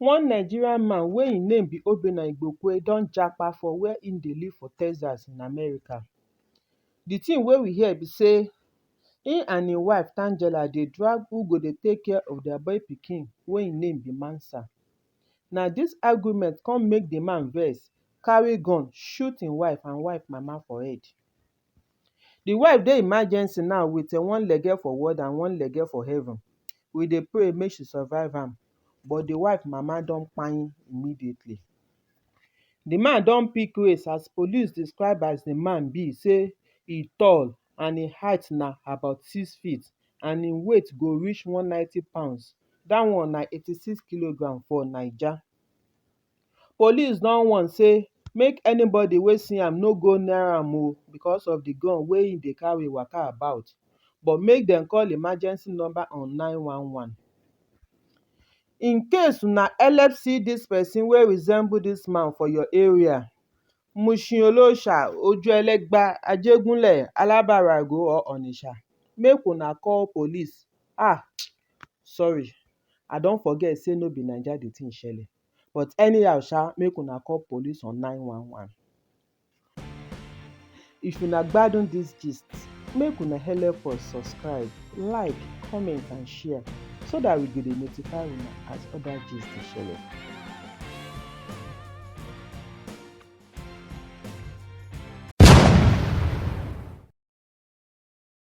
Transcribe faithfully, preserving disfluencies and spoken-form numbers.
One Nigerian man wey im name be Obinna Igbokwe don japa for where im dey live for Texas in America. The thing wey we hear be say him and him wife Tangela dey drag who go dey take care of their boy pikin wey im name be Mansa. Na this argument come make the man vex, carry gun, shoot him wife and wife mama for head. The wife dey emergency now with a one lege for world and one lege for heaven. We dey pray make she survive am, but the wife mama don kpai immediately. The man don pick race as police describe as the man be say e tall and im height na about six feet and im weight go reach one ninety pounds. That one na eighty-six kilogram for Naija. Police don warn say make anybody wey see am no go near am o because of the gun wey he dey carry waka about, but make dem call emergency number on nine one one. In case una helep see this person wey resemble this man for your area, Mushin Olosha, Ojuelegba, Ajegunle, Alabarago or Onisha, make una call police. Ah, sorry, I don forget say no be Naija the thing shele. But anyhow sha, make una call police on nine one one. If una gbadun this gist, make una help us subscribe, like, comment and share so that we go dey notify una as other gist dey shele.